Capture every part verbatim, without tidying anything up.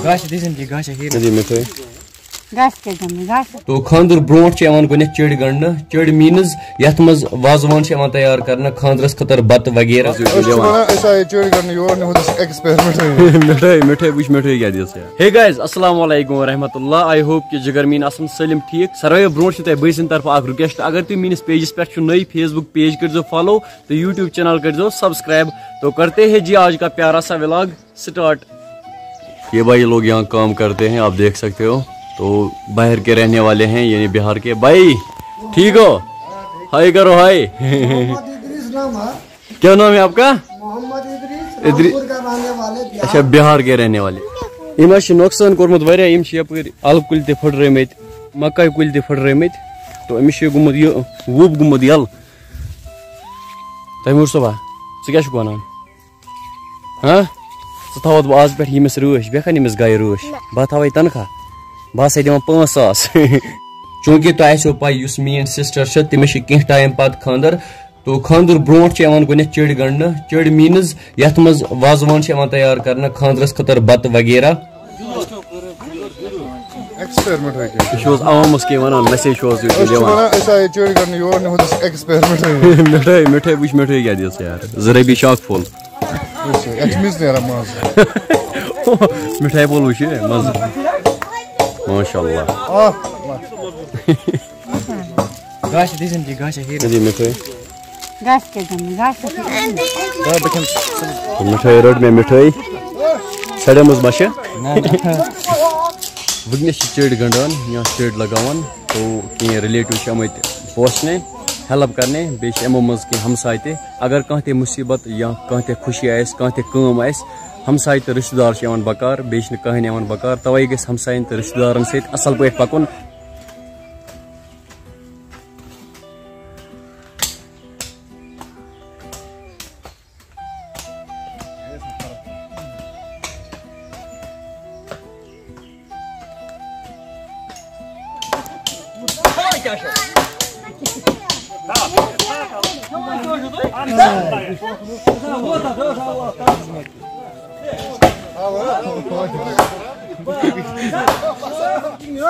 گاسہِ دِژٕن کہِ گاسہِ ہیٚیہِ نہٕ۔ دِ مِٹھٲے۔ گاسہِ کیٛاہ دِمہٕ گاسہِ؟ تو خانٛدر برونٛٹھ چھِ یِوان گۄڈٕنٮ۪تھ چٔڑۍ گنٛڈنہٕ۔ چٔڑۍ میٖنٕز یَتھ منٛز وازوان چھِ یِوان تیار کرنہٕ خانٛدرَس خٲطرٕ بَتہٕ وغیرہ۔ أسۍ چھِ وَنان أسۍ آیہِ چٔڑۍ کرنہٕ یور، مےٚ ووٚنُس ایکسپیرمنٹ۔ مِٹھٲے مِٹھٲے وٕچھ مِٹھٲے کیٛاہ دِژ۔ ہے گایز، السلام علیکم ورحمۃ اللہ۔ آئی ہوپ کہ جگر میٖن آسَن سٲلِم ٹھیٖک۔ ساروٕیو برونٛٹھ چھُ تۄہہِ بٲے سٕنٛدِ طرفہٕ اکھ رِکویسٹ، اگر تُہۍ میٲنِس پیجَس پٮ۪ٹھ چھِو نٔے، فیس بُک پیج کٔرۍزیو فالو تہٕ یوٗٹیوب چینل کٔرۍزیو سبسکرائب۔ تو کرتے ہیں جی آج کا پیارا سا ولاگ۔ اسٹارٹ۔ یہ بھائی لوگ یہاں کام کرتے ہیں، آپ دیکھ سکتے ہو۔ تو باہر کے رہنے والے ہیں، یعنی بہار کے۔ بھائی ٹھیک ہو؟ ہائی کرو، ہائی۔ محمد ادریس نام ہے۔ کیا نام ہے آپ کا؟ محمد ادریس ادری- رامپور کا رہنے والے بہار۔ اچھا، بہار کے رہنے والے۔ یِم حظ چھِ نۄقصان کوٚرمُت واریاہ۔ یِم چھِ یَپٲرۍ اَلہٕ کُلۍ تہِ پھٕٹرٲومٕتۍ، مَکایہِ کُلۍ تہِ پھٕٹرٲومٕتۍ۔ تو أمِس چھُ گوٚمُت یہِ وُب گوٚمُت یَلہٕ۔ تیموٗر صٲبا، ژٕ کیٛاہ چھُکھ وَنان؟ ہاں؟ ژٕ تھاوَتھ بہٕ آز پٮ۪ٹھ ییٚمِس رٲچھ، بیٚیہِ کَن ییٚمِس گایہِ رٲچھ؟ بہٕ ہا تھاوَے تَنخواہ، بہٕ ہسا دِوان پانٛژھ ساس۔ چوٗنٛکہِ تۄہہِ آسیو پَے، یُس میٛٲنۍ سِسٹَر چھِ، تٔمِس چھِ کینٛہہ ٹایم پَتہٕ خانٛدَر۔ تو خانٛدر برونٛٹھ چھِ یِوان گۄڈٕنٮ۪تھ چٔڑۍ گنٛڈنہٕ۔ چٔڑۍ میٖنٕز یَتھ منٛز وازوان چھِ یِوان تیار کرنہٕ خانٛدرَس خٲطرٕ بَتہٕ وغیرہ۔ ایکسپیرمنٹ ہے کیا؟ یہِ چھُ حظ عوامَس کینٛہہ وَنان، میسیج چھُ حظ یہِ أسۍ چھِ دِوان۔ وَنان أسۍ آیہِ چٔڑۍ کرنہٕ یور، مےٚ ووٚنُس ایکسپیرمنٹ ہے۔ مِٹھٲے مِٹھٲے وٕچھ، مِٹھٲے کیٛاہ دِژ یار، زٕ رۄپیہِ چھِ اَکھ پھوٚل۔ اَسہِ چھِ مِژ نیران منٛز۔ مِٹھٲے پھوٚل وٕچھ یہِ مَزٕ۔ ماشاء اللہ۔ گاسہِ دِژٕن کہِ گاسہِ ہیٚیہِ نہٕ۔ یہِ مِٹھٲے۔ گاسہِ کیٛاہ دِمہٕ گاسہِ ہیٚیہِ نہٕ۔ مِٹھٲے رٔٹ مےٚ، مِٹھٲے ژھٮ۪ڈیمٕژ ما چھِ؟ وٕنکیٚنَس چھِ چٔڑۍ گنٛڈان یا چٔڑۍ لگاوان، تو کینٛہہ رِلیٹِو چھِ آمٕتۍ پوشنہِ، ہیلپ کرنہِ، بیٚیہِ چھِ یِمو منٛز کینٛہہ ہمساے تہِ۔ اگر کانٛہہ تہِ مُصیٖبت یا کانٛہہ تہِ خوشی آسہِ، کانٛہہ تہِ کٲم آسہِ، ہمساے تہٕ رِشتہٕ دار چھِ یِوان بکار، بیٚیہِ چھِنہٕ کٕہٕنۍ یِوان بکار، توے گژھِ ہمساین تہٕ رِشتہٕ دارن سۭتۍ اصل پٲٹھۍ پکُن۔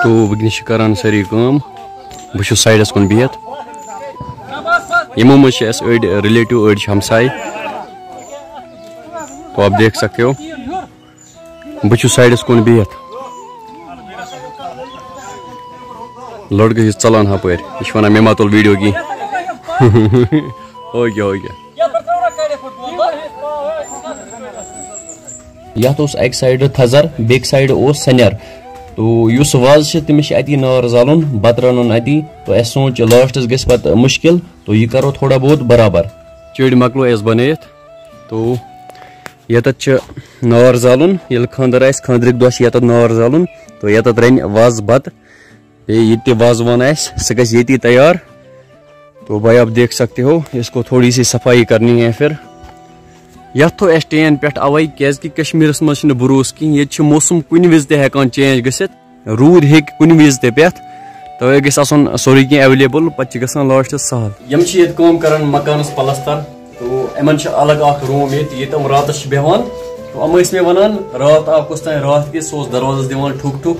تو وٕنکیٚنَس چھِ کران سٲری کٲم، بہٕ چھُس سایڈَس کُن بِہِتھ۔ یِمو منٛز چھِ اَسہِ أڑۍ رِلیٹِو، أڑۍ چھِ ہمساے۔ تو آپ دیکھ سکتے ہو، بہٕ چھُس سایڈَس کُن بِہِتھ۔ لڑکہٕ چھِ ژَلان ہَپٲرۍ، یہِ چھِ وَنان مےٚ ما تُل ویٖڈیو کینٛہہ۔ Okay okay. یَتھ اوس اَکہِ سایڈٕ تھزر، بیٚکہِ سایڈٕ اوس سَنٮ۪ر۔ تو یُس وازٕ چھِ، تٔمِس چھِ اَتی نار زالُن، بَتہٕ رَنُن اَتی۔ تو اَسہِ سوٗنٛچ لاسٹَس گژھِ پَتہٕ مُشکِل، تو یہِ کَرو تھوڑا بہت برابر۔ چٔڑۍ مۄکلو اَسہِ بَنٲیِتھ۔ تو ییٚتَتھ چھِ نار زالُن، ییٚلہِ خانٛدَر آسہِ، خانٛدرٕکۍ دۄہ چھِ ییٚتَتھ نار زالُن۔ تو ییٚتَتھ رَنہِ وازٕ بَتہٕ۔ بیٚیہِ یہِ تہِ وازوان آسہِ، سُہ گژھِ ییٚتی تیار۔ تو بھائی، آپ دیکھ سکتے ہو، اس کو تھوڑی سی صفائی کرنی ہے پھر۔ یتھ تھوٚو اَسہِ ٹین پٮ۪ٹھ اوے، کیازِ کہِ کشمیرس منٛز چھُنہٕ بروسہٕ کینٛہہ، ییٚتہِ چھُ موسم کُنہِ وِزِ تہِ ہٮ۪کان چینج گٔژھِتھ، روٗد ہیٚکہِ کُنہِ وِزِ تہِ پٮ۪تھ، توے گژھِ آسُن سورُے کینٛہہ ایویلیبل، پتہٕ چھُ گژھان لاسٹس سہل۔ یِم چھِ ییٚتہِ کٲم کران مکانس پلستر، تو یِمن چھُ الگ اکھ روٗم ییٚتہِ، ییٚتہِ یِم راتس چھِ بیٚہوان۔ تو یِم ٲسۍ مےٚ ونان، راتھ آو کُس تام راتھ کہِ سُہ اوس دروازس دِوان ٹھُک ٹھُک۔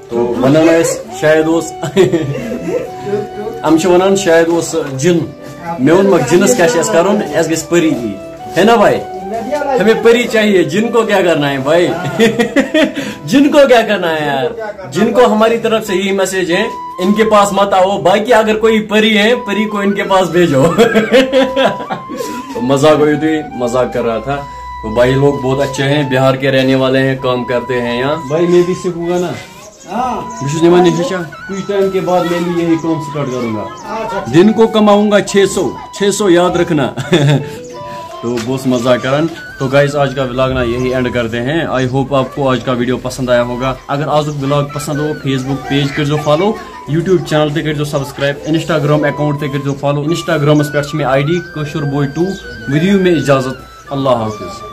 تو ونان ٲسۍ شاید اوس، یِم چھِ ونان شاید اوس جِن۔ مےٚ ووٚنمَکھ، جِنس کیٛاہ چھِ اَسہِ کرُن؟ اَسہِ گژھِ پٔری یی۔ ہے نا بھائی، ہمیں پری چاہیے، جن کو کیا کرنا ہے بھائی؟ جن کو کیا کرنا ہے یار؟ جن کو ہماری طرف سے یہی میسج ہے، ان کے پاس مت آؤ، باقی اگر کوئی پری ہے، پری کو ان کے پاس بھیجو۔ تو مذاق ہوئی تھی، مذاق کر رہا تھا۔ تو بھائی لوگ بہت اچھے ہیں، بہار کے رہنے والے ہیں، کام کرتے ہیں یہاں۔ بھائی میں بھی سیکھوں گا نا۔ بہٕ چھُس نِوان یہِ ہیٚچھان۔ کچھ ٹائم کے بعد میں بھی یہی کام سٹارٹ کروں گا۔ دن کو کماؤں گا چھ سو، چھ سو یاد رکھنا۔ تو بہت مزہ کرن۔ تو گائز، آج کا ولاگ نا یہی اینڈ کرتے ہیں۔ آئی ہوپ آپ کو آج کا ویڈیو پسند آیا ہوگا۔ اگر آج ولاگ پسند ہو، فیس بک پیج کر دو فالو، یوٹیوب چینل تہِ کر دو سبسکرائب، انسٹاگرام اکاؤنٹ تہِ کر دو فالو۔ انسٹاگرامس پٮ۪ٹھ چھِ مےٚ آئی ڈی کٲشُر بوے ٹو۔ ودیو میں اجازت، اللہ حافظ۔